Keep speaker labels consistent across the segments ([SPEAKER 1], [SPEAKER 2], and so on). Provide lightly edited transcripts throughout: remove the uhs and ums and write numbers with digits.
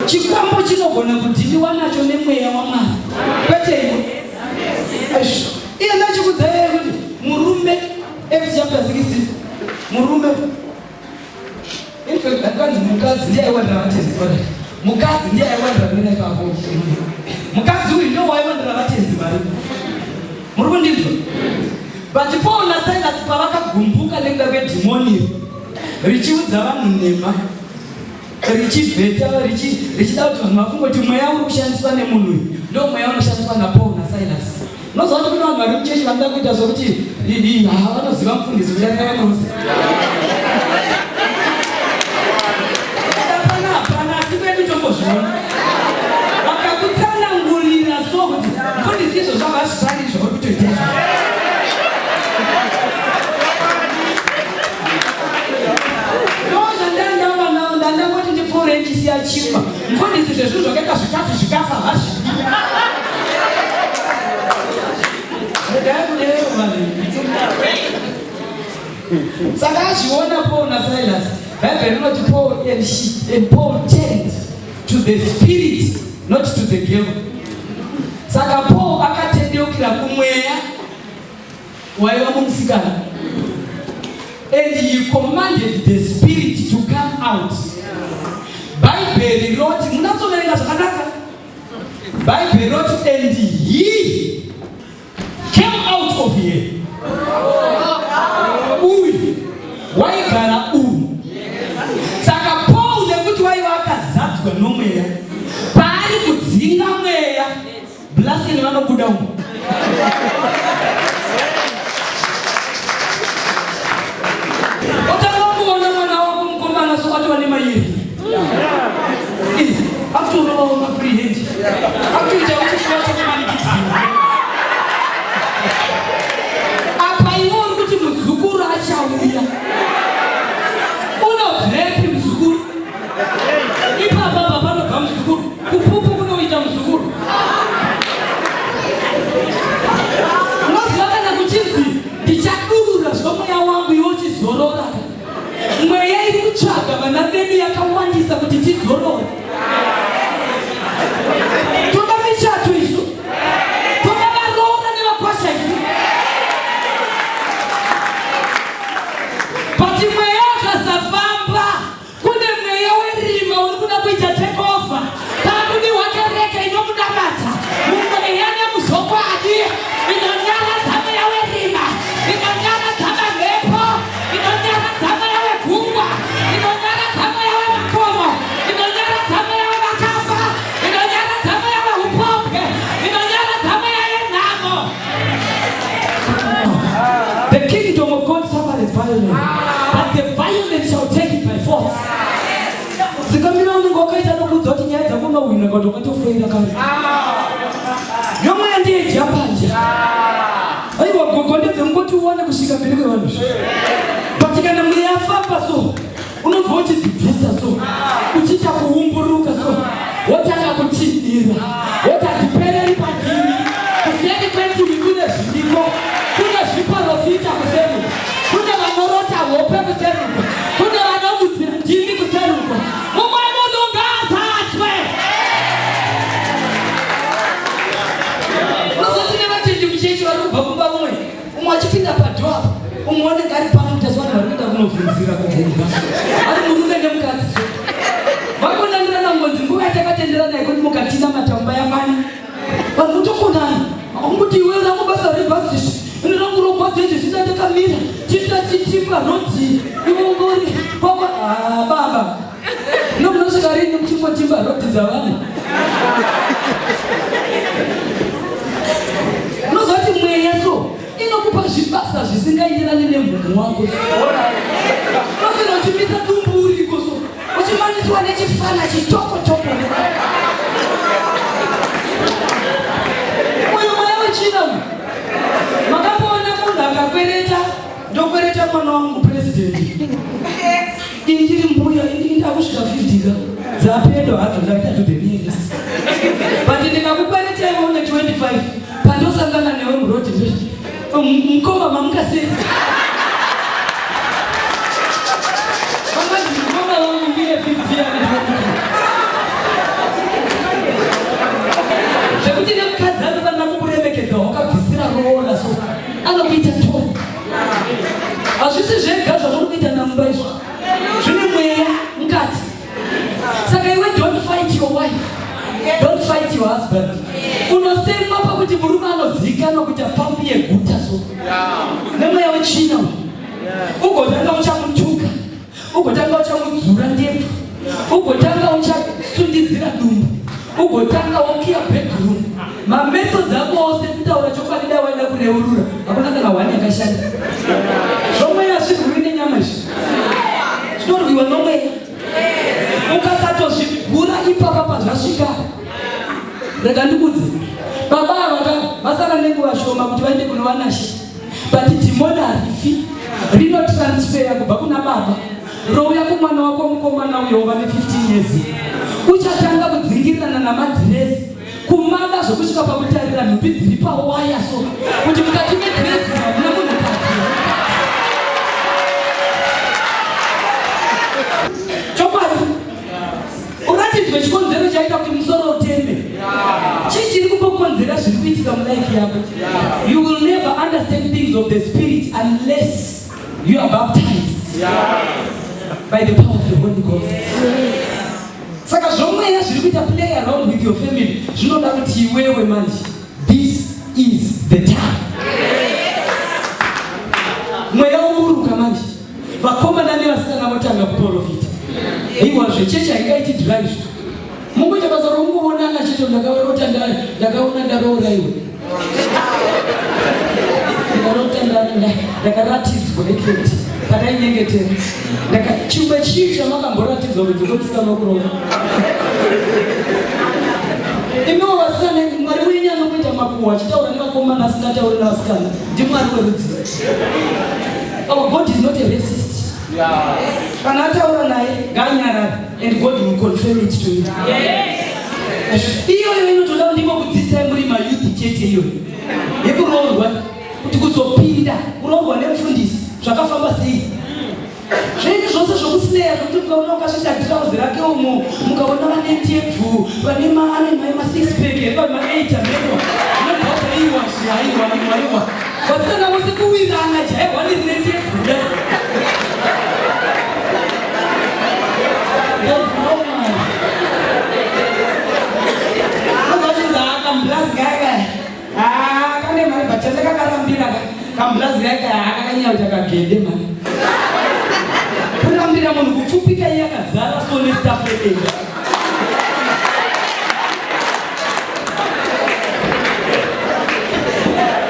[SPEAKER 1] Chikwambo chinogona kudhiliwa nacho nemweya waMwari, kwete iwe. Iye ndachikudzai kuti murume, Acts chapter 16, murume, in fact kwanzi mukadzi ndiye aiwandira vatenzi. Kwana mukadzi ndiye aiwandira mira ipapo. Mukadzi uyu ndo waiwandira vatenzi mari. Muri kundinzwa? But Paul naSilas pavakagumbuka nekuda kwedhimoni richiudza vanhu nhema, richivheta, richida kuti vanhu vafunge kuti mweya uri kushandiswa nemunhu uyu ndo mweya unoshandiswa naPaul naSilas. Unoziva kuti kune vanhu vari muchechi vanoda kuita sokuti ha, vanoziva mufundisi kudarika vamwe vose. Hapana, hapana, asi kwedu tombozviona. Vakakutsanangurira so kuti mufundisi izvo zvavazvitsvaki zvauri kutoita izvo. Ndozvandandava ndandangoti ndipfuure ndichisiya chingwa. Mufundisi, zvezvinhu zvakaita zvikafu zvikafa hazvidi. Regai kudero vanhu. Saka azviona Paul naSilas, Bhaibheri rinoti Paul and she and Paul turned to the spirit, not to the girl. Saka Paul akatendeukira kumweya waiva mumusikana, and he commanded the spirit to come out. Bhaibheri rinoti, munatsoverenga zvakanaka, Bhaibheri rinoti, "And he came out of here." Uyu waigara uyu. Saka Paul, nekuti waiva akazadzwa nomweya, paari kudzinga mweya, blessing vanobuda umu. Otanga kuona mwana wako mukomana so atova nemairi, akutorovawo mafree hand, akutoita uchifuva chekumanikidzira. Apa iwe uri kuti muzukuru achauya, unobvepi muzukuru? Ipapa pa panobva muzukuru, kupupu kunoita muzukuru. Unoziva kana kuchinzi ndichadurura zvomweya wangu, iwe uchizorora. Mweya iri kutsvaga vana vedu yakawandisa kuti tizorore. Toda michato isu, toda varoora nevakwasha isu, but mweya akasafamba, kune mweya werima uri kuda kuita take over. Pakudiwa kereke inomunamata mumweya nemuzvokwadi, inonyaradza mweya werima, inonyaradza mamhepo, inonyaradza mweya wegungwa, inonyaradza mweya wemakomo, inonyaradza mweya wevakafa, inonyaradza mweya weupombwe, inonyaradza mweya yenhamo. The kingdom of God suffereth violence, but the violent shall take it by force. Dzikamira unenge wakaita nokuudza kuti nyaya dzako unowina kana ukatofoira kare. Yomweya ndiye jambanja. Aiwa, gogo ndedzemungoti uwane kusvika mberi kwevanhu. But kana mweya afamba so, unobva uchidzibvisa so, uchiita kuumburuka so, wotanga kutinhira, woti handipereri pandimi. Kuseri kwendimi kune zviriko, kune zviprofita kuseri, kune vanorota hope kuseri, kune vanomudzira ndimi kuseri uko. Mumwe munhu ngaazadzwe. Unozoti nevatendi muchechi vari kubva kumba, umwe umwe achipinda padoor apa, umwe anenge ari pano kuti asi vanhu vari kuenda kunovhunzira kugumba, ari murume nemukadzi so vakonanirana ngonzi nguva yatakatenderana yekuti mukatinamata mumba yamana. Vanhu kutokonana kungoti iwe rangu basa rebhazisi, ini rangu rogwadza, izvi zvita takamira tiita titimba rodhi, iwe ungori kwakwa. Ah, baba, nomunosvika rini muchingotimba rodhi dzavanhu? Unozoti mweya so inokupa zvibasa zvisingaenderani nemhunhu wako. Unofira uchimisa dumbu uriko so, uchimaniswa nechifana chitokotoko. Uyu mweya wechina uyu. Makamboona munhu akakwereta, ndokwereta mwana wangu purezidendi, ini ndiri mbuya, ini ndakusvika 50 ka, dzapedo hadzo, ndaita to the nearest, but ndikakukwereta iwe une 25, pandosangana newe murodhi ndoti, "Mukoma, mamukasei?" Vanganzi mukoma wangu ndine 50 ane 22. Don't fight your husband. Unosemwa pakuti murume anozivikanwa kuti apfambi yeguta so. Nemweya wetsvina uyu. Ugotanga uchamutuka. Ugotanga uchamudzura ndebvu. Ugotanga uchasundidzira dumbu. Ugotanga wokiya bedroom. Mamethods ako ose kutaura chokwadi dai waida kureurura. Hakuna kana hwani yakashanda. Zvomweya zvirwiri nenyama izvi. Zvinorwiwa nomweya. Ukasatozvigura ipapa pazvasvika. Rega ndikudze. Baba ava ka vasara nenguva shoma kuti vaende kunova nashe. But dhimoni harifi. Rinotransfera kubva kuna baba rouya kumwana wako mukomana uyo wava ne 15 years. Uchatanga kudzingirirana namadhirezi kumada zvokusvika pakutarira nhumbi dziri pawaya so kuti mukati medhirezi hamuna munhukadzi. Chokwadi uratidzwe chikonzero chaita kuti musoro uteme. Chii chiri kumbokonzera zviri kuitika mulife yako? You will never understand things of the spirit unless you are baptized by the power of the Holy Ghost. Saka zvomweya zviri kuita play around with your family zvinoda kuti iwewe manje, this is the time. Mweya woburuka manje, vakomana nevasikana votanga kuprofita. Iwa zvechechi haingaiti drive. Mungoita basa rokungoonana chete. Ndakavarota, ndakaona ndaroora iwe, ndakarota, ndakaratidzwa effect patainyengetera. Chimwe chii chamakamboratidzwa kunze kwemusikana wokuroora? Imiwo vasikana, Mwari wenyu anokuita makuhwa achitaura nevakomana asingatauri navasikana ndimwari werudzi? Our God is not a racist. Kana ataura naye ngaanyarare and God will confirm it to you. Iyoyo inotoda ndingokudzidzisai muri mayouth chete, iyoyo yekuroorwa, kuti kuzopinda kuroorwa nemufundisi zvakafamba sei. Zvenyu zvose zvokusineya zvokuti mukaona ukasvita tirauzi rake umo, mukaona vane ndebvu, vane ane ma6 pack here, ma8 ameno unobvata. Iwa, aiwa, aiwa, aiwa, vasikana vose kuwirana jairwa nerine ndebvu da. There's no man. Unochinzi kamublazi kaka kane mari, but chandakakarambira kamublazi kaka kakanyanya kuti akagende mari. Kurambira munhu kupfupika iye akazara so nestaff yedenga.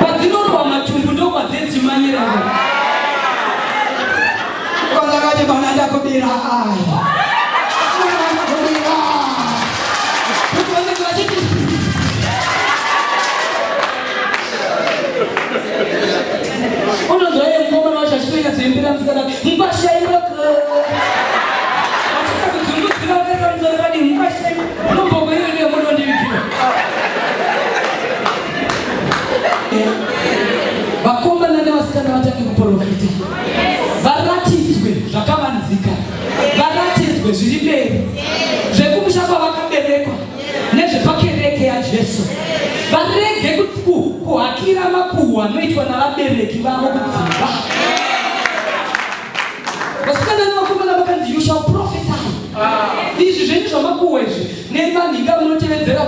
[SPEAKER 1] Padzinorwa matumbu ndokwadzedzimanyira. Kwanza bana ndakubira aya. Mwana ndakubira. Kuti vanenge vachiti unonzwa iye mukomana wacho achitonyatsoimbira musikana mukwashairoko, achita kudzungudzira akaisa musoro padi mukwashairo unomboko. Iyo ndiyo munondivigira. Vakomana nevasikana vatange kuprofita, varatidzwe zvakavanzika, varatidzwe zviri mberi zvekumusha kwavakaberekwa nezvepakereke yaJesu. Varege kuhakira makuhwa anoitwa navabereki vavo kudzimba. Vasikana nevakomana vakanzi, "You shall prophesy." Izvi zvenyu zvamakuhwa izvi nemanhinga munotevedzera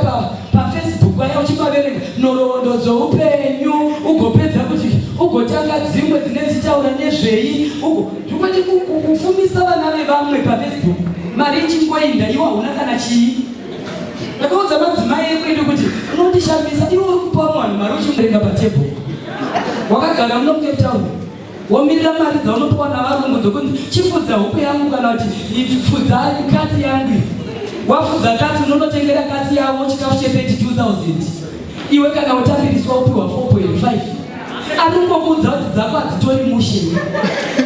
[SPEAKER 1] paFacebook vaya, uchimaverenga nhoroondo dzoupenyu, ugopedza kuti ugotanga dzimwe dzinenge dzichitaura nezvei ugo zvikwati kufumisa vana vevamwe paFacebook, mari ichingoinda, iwo hauna kana chii. Ndakaudza madzimai ekwedu kuti unondishamisa iwe, uri kupa vanhu mari uchimurenga patebhuru, wakagara muno muCape Town, womirira mari dzaunopiwa navarungu dzokunzi chifudza huku yangu kana kuti fudza katsi yangu. Wafudza katsi, unonotengera katsi yavo chikafu che32 000, iwe kana utambiriswa upiwa 4.5. Ari kungokuudza kuti dzako hadzitori mushe iwe,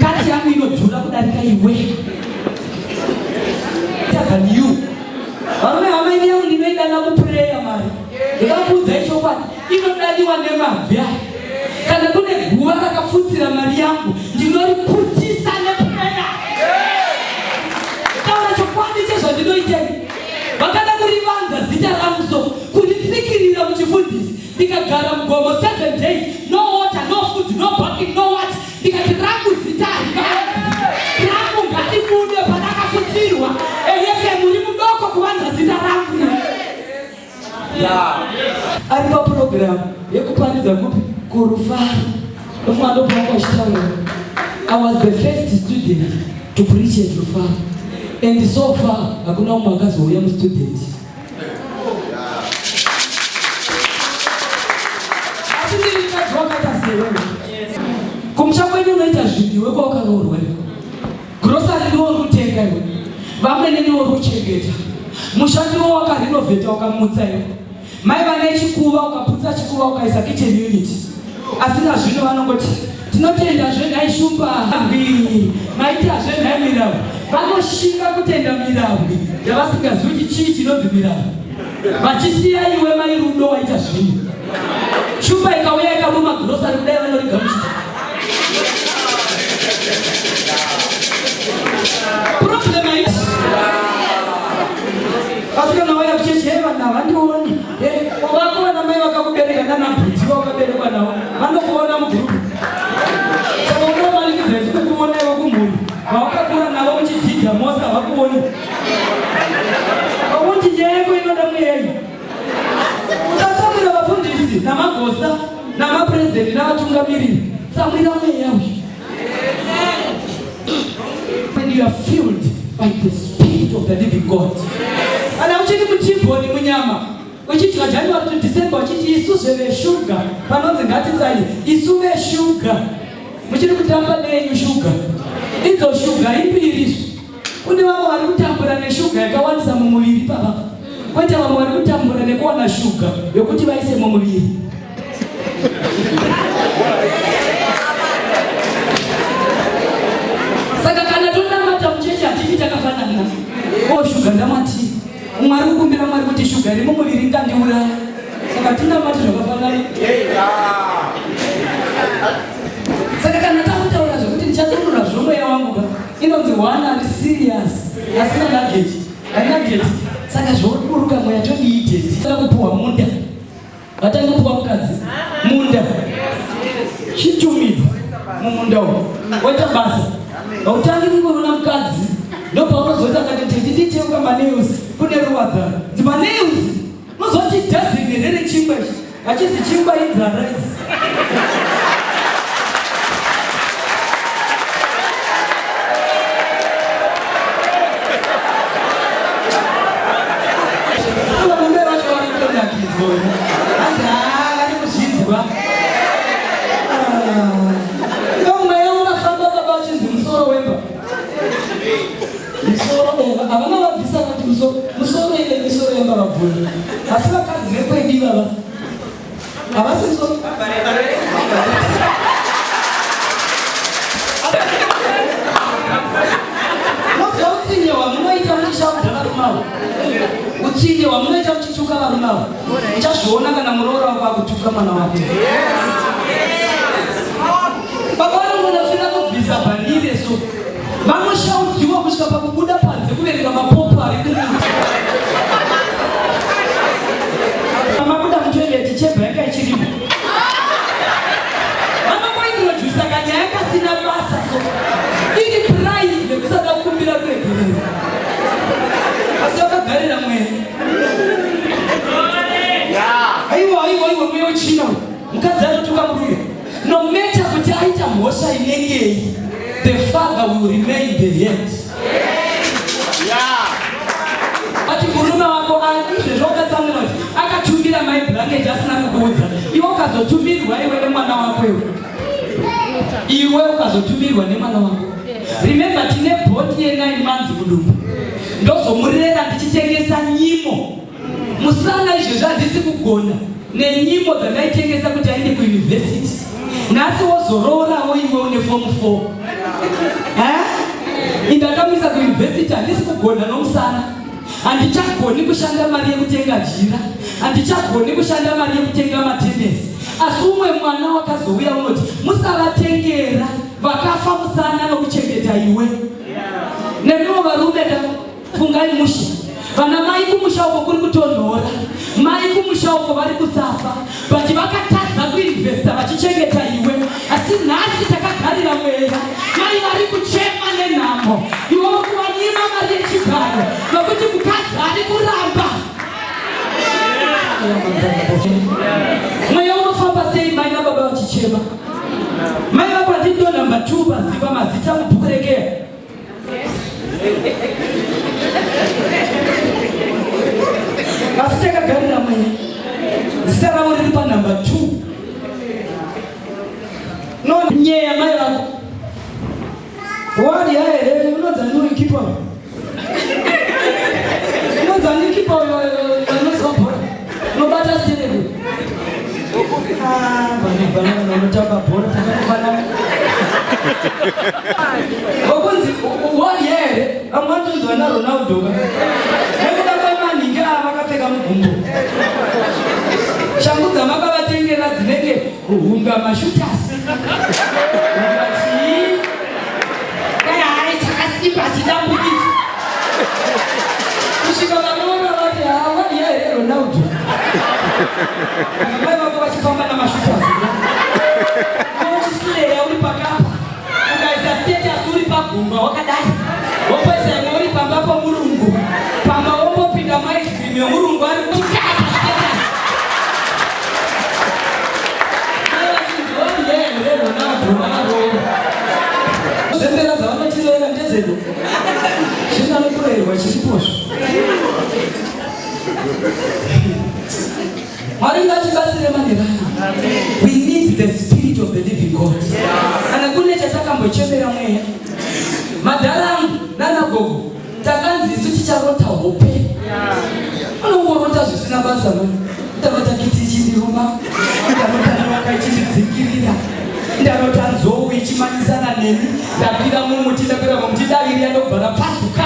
[SPEAKER 1] katsi yangu inodhura kudarika iwe than you. Varume, hama ini yangu ndinoidana kupureya mari. Ndikakuudzai chokwadi, inodaniwa nemabvi aya. Kana kune guva rakapfutsira mari yangu, ndinoriputisa nepureya. Taura chokwadi chezvandinoitei. Vakada kurivanza zita rangu so kuritsikirira muchifundisi, ndikagara mugomo 7 days, no water, no food, no bathing, no what. Ndikati rangu zita harivanzi, rangu ngatibude parakapfutsirwa. Eyese muri mudoko kuvanza zita rangu. Ari papurogiramu yekuparidza kupi? KuRufaro. Ndofunga ndopawanga uchitaura. I was the first student to preach at Rufaro. And so far hakuna umwe akazouya mustudent. Asi ndiri mukadzi wakaita sewewe. Kumusha kwenyu unoita zvinhu iwe kwawakaroorwa iwe. Grocery ndiwo uri kutenga iwe. Vamwene ndiwo uri kuchengeta. Musha ndiwo wakarenovheta ukamutsa iwe. Mai vane chikuva ukaputsa chikuva ukaisa kitchen unit. Asi nazvino vanongoti tinotenda zvenhai shumba maita zvenhai mirabwe. Vanoshinga kutenda mirabwe yavasingazivi kuti chii chinonzi mirabwe. Vachisiya iwe mai rudo waita zvinhu. Shumba ikauya ikaruma grocery kudai vanorigamuchira. Problem haiti. Asi kana wauya kuchechi hei vanhu havandioni. Eh, vako vana mai vakakubereka nana bhuti vakaberekwa navo vanokuona mugroup. Saka unomanikidza isu kukuona iwe kumhuri. Vawakakura navo muchidzidza mose havakuoni. Pakuti nyaya yako inoda mweya. Usatsamwira vafundisi namagosa namapresident navatungamiriri. Tsamwira mweya uyu. When you are filled by the spirit of the living God. Kana uchiri mutibhoni munyama uchidya January to December uchiti isu zveveshuga panonzi ngatitsanye isu veshuga muchiri kutamba neyenyu shuga idzo shuga imbiri Kune vamwe vari kutambura neshuga yakawandisa mumuviri papa, kwete vamwe vari kutambura nekuwana shuga yokuti vaise mumuviri. Saka kana tonamata muchechi hatifi takafanana. O shuga ndamati Mwari kukumbira Mwari kuti shuga iri mumuviri ingandiuraya. Saka tinamati zvakafanana. Saka kana takutaura zvekuti ndichadurura zvomweya wangu ka inonzi one ari serious asina luggage haina gate saka zvoburuka mweya todii tete kupuwa munda vatange kupuwa mukadzi munda chitumidza mumunda umu waita basa hautangi kungoona mukadzi ndopaunozoita kati tete nditeuka manews kune ruwadzano dzimanews unozoti dazini rere chingwa ichi hachisi chingwa inzara idzi Varume vacho vari kutonakidzwa hanzi haa vari kuzvinzwa. Ah, mweya ungafamba baba uchinzi musoro wemba Misoro eh, havana vabvisa kuti musoro musoro ile misoro yamba vabvuna asi vakadzi vekwedu ivava havasi musoro moziva utsinye hwamunoita muchishaudha varume avo utsinye hwamunoita muchituka varume avo uchazviona kana muroora wako akutuka mwana wako baba vanongonafira kubvisa bhanire so Vanoshaudziwa kusvika pakubuda panze kuverenga mapopo ari kumuti. Mabuda mutoilet chebha yanga ichirimo. Vanokointrodusa kanyaya kasina basa so iri pride nekusada kukumbira kuregerera. Asi vakagarira mweya. Aiwa aiwa aiwa mweya wechina uyu. Mukadzi anotuka murume. No matter kuti aita mhosva inengei, the father will remain the head. Ati murume wako izvezvo wakatsamwira kuti akatumira mai blanket asina kukuudza, iwe ukazotumirwa iwe nemwana wako iwe iwe ukazotumirwa nemwana wako. Remember tine bhoti ye9 months mudumbu, ndozomurera ndichitengesa nyimo Musana izvezvi handisi kugona nenyimbo dzandaitengesa kuti aende kuyunivhesiti. Nhasi wozoroorawo iwe une fomu 4. Eh? Indakamisa kuyunivhesiti handisi kugona nomusana. Handichagoni kushanda mari yekutenga jira. Handichagoni kushanda mari yekutenga matenesi. Asi umwe mwana wakazouya unoti musavatengera vakafa musana nokuchengeta iwe. Nemiwo varume Fungai mushe. Vana mai kumusha uko kuri kutonhora. Mai kumusha uko vari kusafa. But vakatadza kuinvesta vachichengeta iwe. Asi nhasi takagarira mweya. Mai vari kuchema nenhamo. Iwe uri kuvanyima mari yechigaro nokuti mukadzi ari kuramba. Mweya unofamba sei mai nababa vachichema? Mai vako hatiti ndo number 2 paziva mazita mubhuku rekeya. Asi takagarira mweya. Zita ravo riri panumber 2. No nyeya mai vako. Wadi here unonzi ani uyu kipa? Unonzi ani kipa uyo anoziva bhora? Unobata stereki. Ah, vane vana vanotamba bhora takafanana. Wakunzi wadi here? Vamwe vanotonzi vana Ronaldo ka. Nekuda kwemanhingi ava vakapfeka mugumbo. Shangu dzamakavatengera dzinenge Hunga mashutasi. Hunga chii? Dai hai chakasimba chidambukisi. Kusvika vanoona vati hawa ndiye here Ronaldo. Mai vako vachifamba namashutasi. Uchisileya uri pakapa. Ukaisa status uri pagumba wakadai. Wopoisa imwe uri pamba pomurungu. Pamba wombopinda muice cream yomurungu ari kutikapa status. Zembera dzavanotirera ndedzedu. Zvinganokurerwa chiripozvo. Mwari ngatibatsire manherano. We need the spirit of the living God. Kana kune chatakambochemera mweya. Madhara angu nana gogo takanzi isu ticharota hope. Unongorota zvisina basa mani. Ndarota kiti ichindiruma, ndarota nyoka ichindidzingirira, ndarota nzou ichimanyisana neni, ndakwira mumuti, ndakwira mumuti, daviri ndobva rapazuka.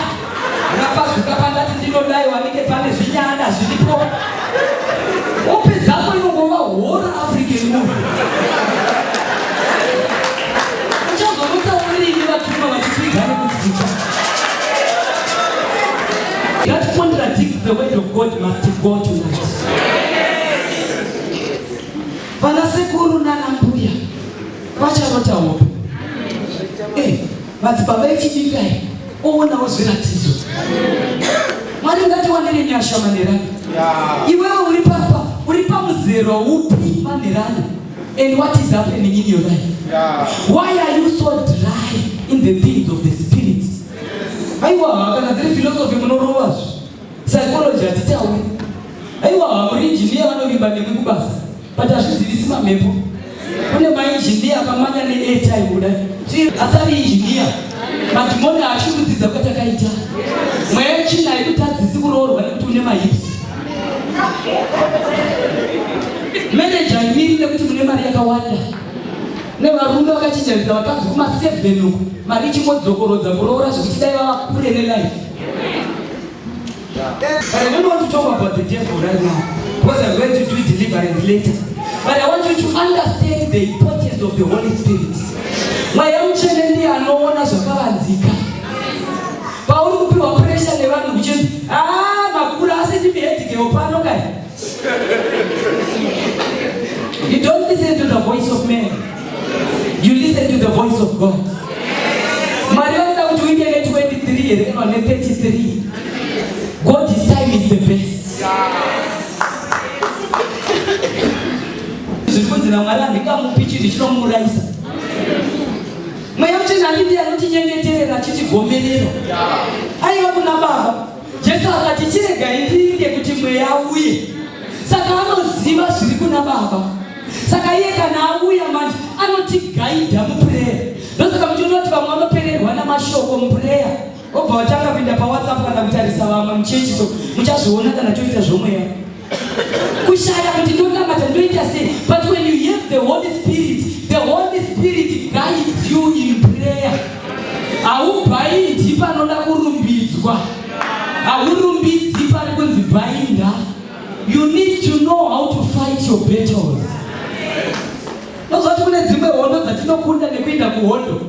[SPEAKER 1] Rapazuka pandati ndinodai wanike pane zvinyanda zviripo. Hope dzako inongova horror African movie. Uchazorota urini vatumwa vachikwidza nekudzika. That contradicts the word of God must go tonight. Vana sekuru nana mbuya vacharota hope. Eh, madzibaba echidiki oonawo zviratidzo. Mwari ngatiwanire nyasha manerano. Iwewe uri papa, uri pamuzero upi manerano? And what is happening in your life? Why are you so dry in the things of the spirit? Aiwa, kana dziri philosophy munorova zve. Psychology hatitauri. Aiwa, muri engineer vanovimba nemwi kubasa. But hazvidzivisi mamhepo. Kune maengineer akamanya neairtime kudai. Asari engineer. Madhimoni haachiri kudzidza kwatakaita. Mweya yetsvina haikutadzisi kuroorwa nekuti une mahips. Marriage haimiri nekuti mune mari yakawanda. Nevarume vakachinjanisa vakadzi kuma 7 uku mari ichingodzokorodza kuroora zvekuti dai vava kure nelife. But I don't want to talk about the devil right now because I'm going to do deliverance later. But I want you to understand the importance of the Holy Spirit. Mweya Mutsvene ndiye anoona zvakavanzika. Pauri kupiwa pressure nevanhu kuchinzi, ah, makura asi ndimi head girl pano kai. You don't listen to the voice of man. You listen to the voice of God. Mwari vanoda kuti uinde ne23 here kana ne33. God's time is the best. Zviri kunzi naMwari handingamupi chinhu chinomuurayisa. Mweya Mutsvene handidi anotinyengeterera achitigomerera. Aiva kuna Baba. Jesu akati chiregai ndiinde kuti mweya auye. Saka anoziva zviri kuna Baba. Saka iye kana auya manje anotigaidha muprayer. Ndosaka muchiona kuti vamwe vanopererwa namashoko muprayer. Obva vatanga kuenda paWhatsApp kana kutarisa vamwe muchechi so muchazviona kana toita zvomweya. Kushaya kuti ndonamata ndoita sei. But when you have the Holy Spirit, the Holy Spirit guides you in prayer. Haubhaindi panoda kurumbidzwa. Haurumbidzi pari kunzi bhainda. You need to know how to fight your battles. Nozvati kune dzimwe hondo dzatinokunda nekuenda kuhondo,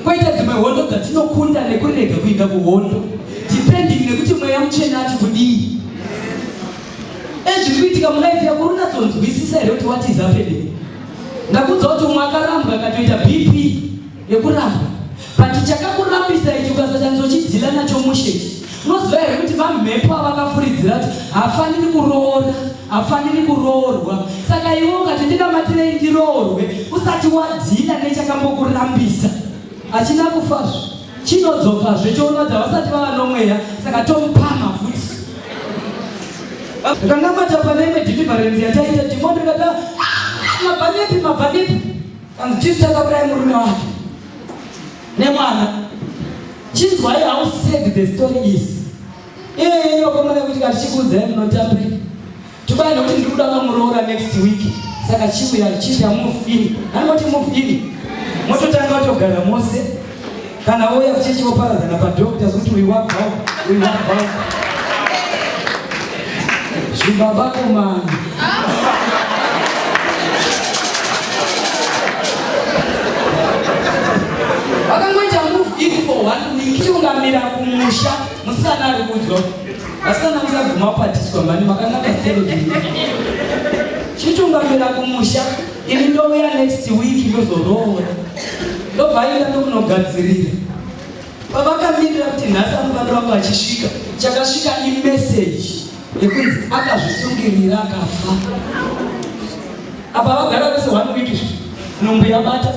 [SPEAKER 1] koita dzimwe hondo dzatinokunda nekurega kuenda kuhondo, depending nekuti mweya mutsvene ati kudii. Ezviri kuitika mulife yako unonatsonzwisisa here kuti what is happening? Ndakuudza kuti umwe akarambwa akatoita BP yekurambwa, but chakakurambisa ichi ukasachanzochidhila nacho mushe ichi. Unoziva here kuti vamhepo avakafuridzira kuti hafaniri kuroora, hafaniri kuroorwa. Saka iwe ukati ndinamatirei ndiroorwe, usati wadhila nechakambokurambisa, hachina kufazve, chinodzokazve choona kuti havasati vava nomweya, saka tomupamha futi. Ndakanamata pane imwe deliverance yataita, dhimoni rikati, ah, mabva nepi, mabva nepi? Kanzi tisu takauraya murume wake nemwana. Chinzwai how sad the story is. Iye yenyu vakomana kuti kana tichikuudzai munotambei. Tukai nekuti ndiri kuda kunomuroora next week. Saka chiuya chiita move in. Anoti move in. Mototanga kutogara mose. Kana ouya kuchechi voparadzana padoctors kuti uyu wabva uyu wabva. Zvibaba komana. Vakangoita move in for one week. Chiungamira kumusha musikana ari kuudzwa. Vasikana musabvuma kupatiswa mhani makanaka stereki. Chitungamira kumusha ini ndouya next week ndozoroora. Ndobva aenda ndokunogadzirira. Pavakamirira kuti nhasi anofanira kunge achisvika, chakasvika imeseji yekunzi akazvisungirira akafa. Apa vagara vese one week nhumbu yabata.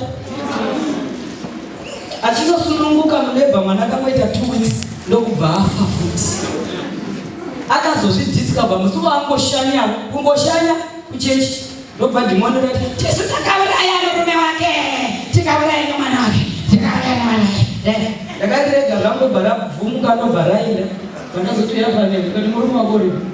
[SPEAKER 1] Achinosununguka mulebha mwana akangoita 2 weeks ndokubva afa futi. Akazozvidiscover musi waangoshanya kungoshanya kuchechi ndobva dhimoni rati tisu takauraya murume wake tikauraya nemwana wake tikauraya nemwana wake. Ndakarirega zvangu ndobva rabvumuka ndobva raenda. Pandazotouya pane ndikati murume wako uripi?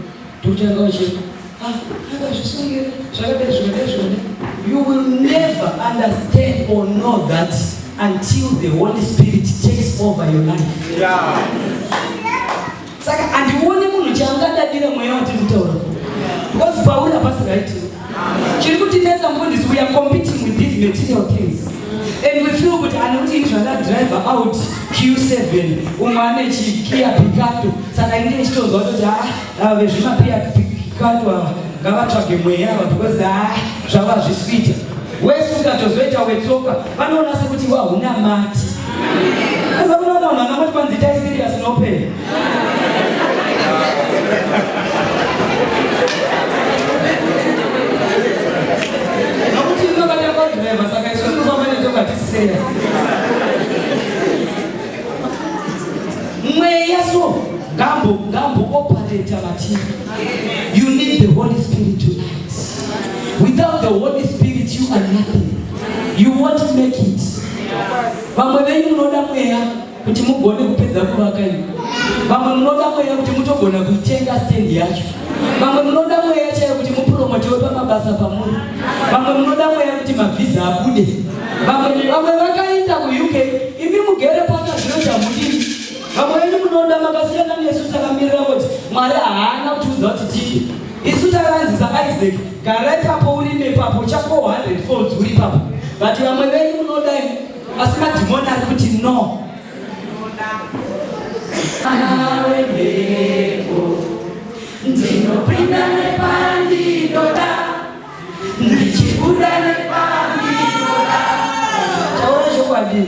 [SPEAKER 1] Ndokutanga uchema. Ah, akazvisungira zvakadai zvakadai zvakadai. You will never understand or know that until the Holy Spirit takes over your life. Yeah. Saka handioni munhu chaangadadira mweya watiri kutaura. Because pauri hapasi right. Chiri kutinetsa mufundisi, we are competing with these material things. And we feel kuti anoti ini zvandadriver out Q7 umwe ane chiKia Picanto saka ini ndichitonzwa kutoti ah ava vezvimaKia Picanto ava ngavatsvage mweya ava because ah zvavo hazvisi kuita. Wese ukatozoita wetsoka vanoona sekuti wahunamati. Sasa unoona vanhu vanongoti kwanzi itai serious noupenyu. Nokuti inobata kwadriver saka isu tinofamba netsoka tisi serious. Mweya so ngambo ngambo operate matiri. You need the Holy Spirit tonight. Without the Holy Spirit you are nothing. You won't make it. Vamwe venyu munoda mweya kuti mugone kupedza kuvaka iyi. Vamwe munoda mweya kuti mutogona kuitenga stand yacho. Vamwe munoda mweya chaiyo kuti mupromotewe pamabasa pamuri. Vamwe munoda mweya kuti mavhiza abude. Vamwe vamwe vakaenda kuUK, imi mugere pano zvino chamudini. Vamwe venyu munoda makasiyana nesu takamirira kuti Mwari haana kutiudza kuti tidye. Isu takanzi saIsaac, gara ipapo urime ipapo uchakohwa 100 folds uri ipapo. But vamwe venyu munoda imi, asi madhimoni ari kuti no.
[SPEAKER 2] Awe mhepo, ndinopinda nepandinoda, ndichibuda nepandinoda.
[SPEAKER 1] Taura chokwadi.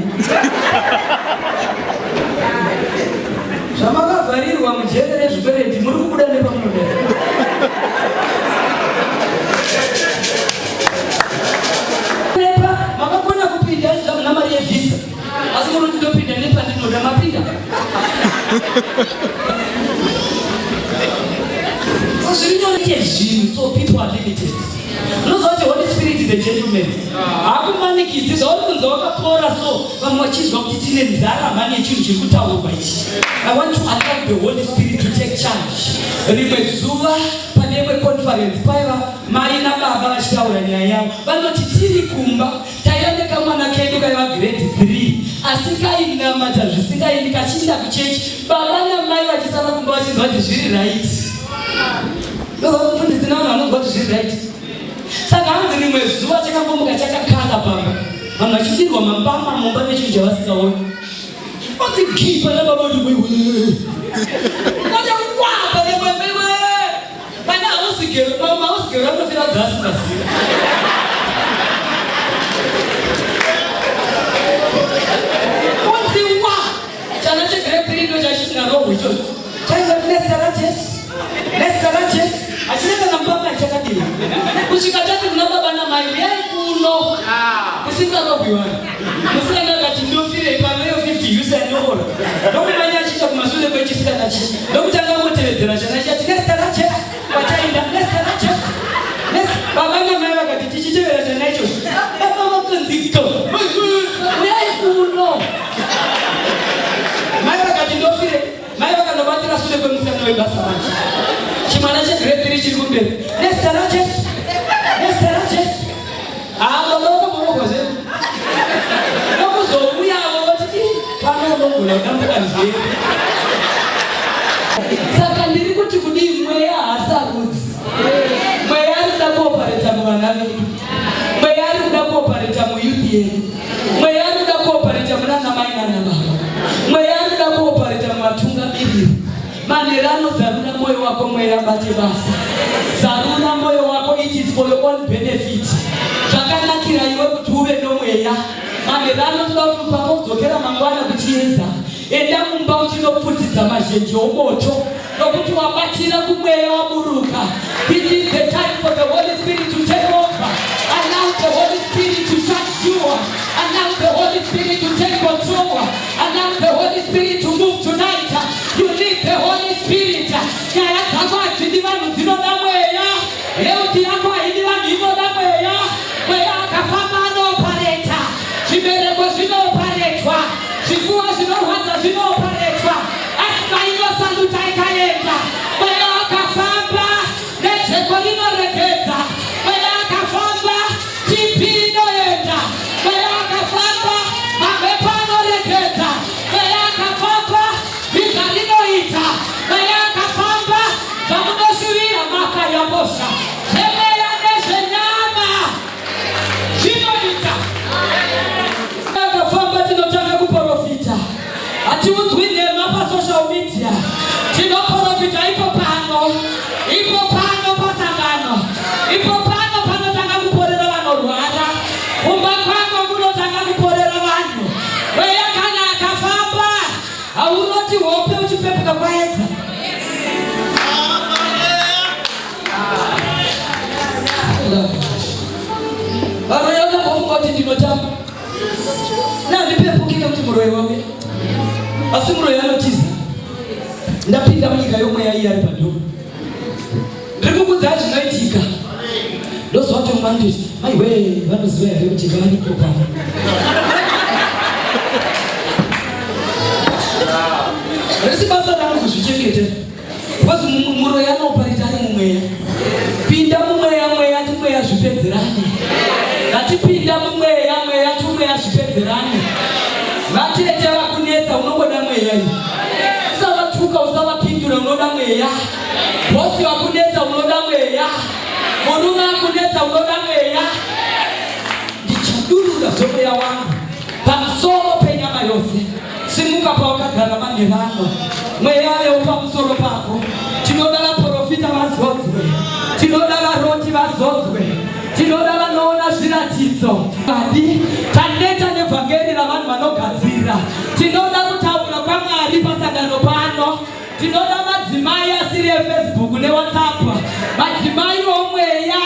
[SPEAKER 1] Zvamakavharirwa mujere rezvikwereti muri kubuda nepamunoda. Nepa makakona kupinda zvamuna mari yevhisa asi muri kuti ndopinda nepandinoda mapinda. So zviri nyore zvinhu so people are limited. Unoziva kuti Holy Spirit is a gentleman. Haakumanikidzi zvauri kunzwa wakapora so vamwe vachinzwa kuti tine nzara mhani yechinhu chiri kutaurwa ichi. I want to allow the Holy Spirit to take charge. Rimwe zuva pane imwe conference paiva mai nababa vachitaura nyaya yavo vanoti tiri kumba taiva nekamwana kedu kaiva grade 3 asi kainamata zvisingaindi kachiinda kuchechi baba namai vachisara kumba vachinzwa kuti zviri right. Ndozvamufundisi navanhu vanonzwa kuti zviri right. Saka hanzi rimwe zuva chakambomuka chakakanda pamba vanhu vachidirwa mambama mumba nechinhu chavasingaoni. Oti gii pana baba kuti wewe. Oti kwa pane wewe. Pane hausigero, mama hausigero anofira dzaasingazivi. Kunzi wa chana chegrade 3 ndo chachisingarohwi ichocho. Nezita raJesu, nezita raJesu. Hachina kana mbama chakadiwa. Kusvika tati kuna baba namai, uyai kuno. Kusingarohwi vanhu. Musikana akati ndofirei pano iyo 50 usa ndinoona. Ndokumanya achiita kumasure kwechisikana chi. Ndokutanga kungotevedzera chana chati nezita raJesu. Kwachainda nezita raJesu. Baba namai vakati tichitevera chana ichocho. Baba vakanzi go. Uyai kuno. Mai vakati ndofire. Mai vakanobatira sure kwemusikana webasa manje. Chimwana chegrade 3 chiri kumberi. Nezita raJesu. Nezita raJesu. Ah, baba vakamborogwa zve. Ndokuzouyavo vati pano unogona kudambuka njere. Saka ndiri kuti kudii mweya haasarudzi. Mweya ari kuda kuopareta muvana vedu. Mweya ari kuda kuopareta muyouth yedu. Mweya ari kuda kuopareta munana mai nana baba. Mweya ari kuda kuopareta muvatungamiriri. Manera anozarura moyo wako mweya bate basa. Zarura moyo wako, it is for your own benefit. Zvakanakira iwe kuti uve nomweya. Manera anotoda kuti pamodzokera mangwana kuchiedza. Enda mumba uchinopfutidza mazhenje omoto nokuti wabatira kumweya waburuka. This is the time for the Holy Spirit to take over. Allow the Holy Spirit to touch you. Allow the Holy Spirit to take control. Allow the Holy Spirit to move tonight. You need the Holy Spirit. Nyaya dzako hadzidi vanhu dzinoda mweya. Health yako haidi vanhu inoda mweya. Mweya akafamba anoopareta. Zvibereko zvinooparetwa. Zvifuwa zvinorwadza zvinooparetwa. Asthma inosaluta ikaenda. Mweya akafamba nejeko rinoregedza. Mweya akafamba TB inoenda. Mweya akafamba mamhepo anoregedza. Mweya akafamba vhiza rinoita. Mweya akafamba zvamunoshuvira makayambosha. Zvemweya nezvenyama zvinoita. Akafamba tinotanga kuprofita. Hatiudzwi nhema pasocial media. Tinoprofita ipo pano, ipo pano pasangano, ipo pano panotanga kuporera vanorwara. Kumba kwako kunotanga kuporera vanhu. Mweya kana akafamba hauroti hope uchipepuka kwaedza. Varoyi vakambofunga kuti ndinotamba nandipepuki nekuti muroyi wauya, asi muroyi anotiza. Ndapinda munyika yomweya iye ari padhoo, ndiri kukudzai zvinoitika. Ndozwa kuti mumwe anototi maiwe, vanoziva here kuti varipo pano? Risi basa rangu kuzvichengeta because muroyi anoparita ari mumweya. Pinda mumweya, mweya timweya zvipedzerane. Ngatipinda mumweya, mweya tumweya zvipedzerane. Vatete vakunetsa, unongoda mweya iwe. Usavatuka, usavapindura, unoda mweya. Bosi vakunetsa, unoda mweya. Murume akunetsa, unoda mweya. Ndichadurura zvomweya wangu pamusoro penyama yose. Simuka pawakagara manherano, mweya avewo pamusoro pako. Tinoda vaprofita vazodzwe, tinoda varoti vazodzwe, tinoda vanoona zviratidzo. Adi taneta nevhangeri ravanhu vanogadzira. Tinoda kutaura kwaMwari pasangano pano. Tinoda madzimai asiri eFacebook neWhatsApp, madzimai omweya.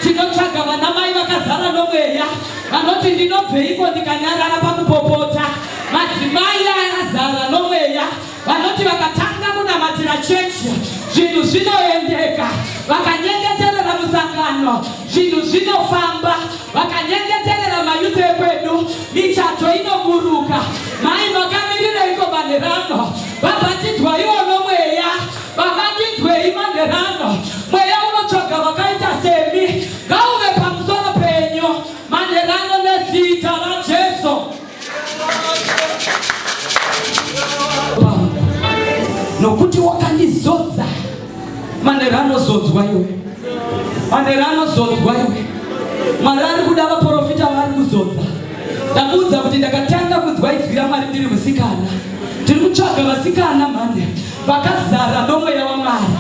[SPEAKER 1] Tinotsvaga vanamai vakazara nomweya vanoti ndinobveiko ndikanyarara pakupopota. Madzimai azara nomweya vanoti vakatanga kunamatira chechi zvinhu zvinoendeka, vakanyengeterera musangano zvinhu zvinofamba, vakanyengeterera mayouth ekwedu michato inoburuka. Mai makamirireiko manherano? Babatidzwa iwo nomweya, babatidzwei manherano? Mweya unotsvaga vakaita semi, ngauve pamusoro penyu manherano nezita raJesu. Nokuti wakandizodza. Manhero anozodzwa iwe, manhero anozodzwa iwe. Mwari ari kuda vaprofita vaari kuzodza. Ndakuudza kuti ndakatanga kunzwa izwi raMwari ndiri musikana. Tiri kutsvaga vasikana mhande vakazara nomweya waMwari.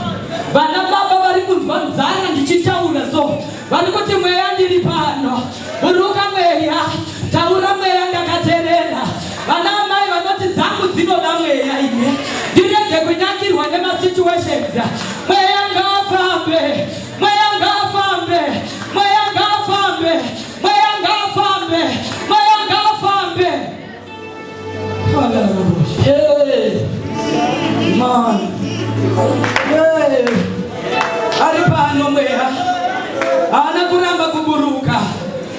[SPEAKER 1] Vana baba vari kunzwa nzara ndichitaura so, vari kuti mweya ndiri pano, buruka mweya, taura mweya, ndakaterera. Vana amai vanoti dzangu dzinoda mweya ine, ndirege kunyangirwa nemasituation. pano mweya haana kuramba kuburuka.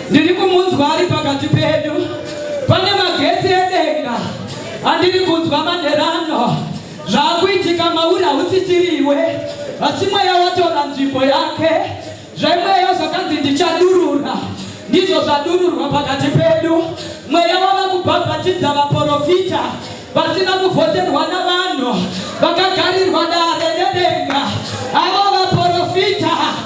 [SPEAKER 1] Ndiri kumunzwa ari pakati pedu. Pane magetsi edenga andiri kunzwa manherano. Zvaakuitika mauri hausisiriwe, asi mweya watora nzvimbo yake. Zvemweya zvakanzi ndichadurura ndizvo zvadururwa pakati pedu. Mweya wava kubhabhatidza vaporofita vasina kuvhoterwa navanhu, vakagarirwa dare nedenga. Avo vaporofita.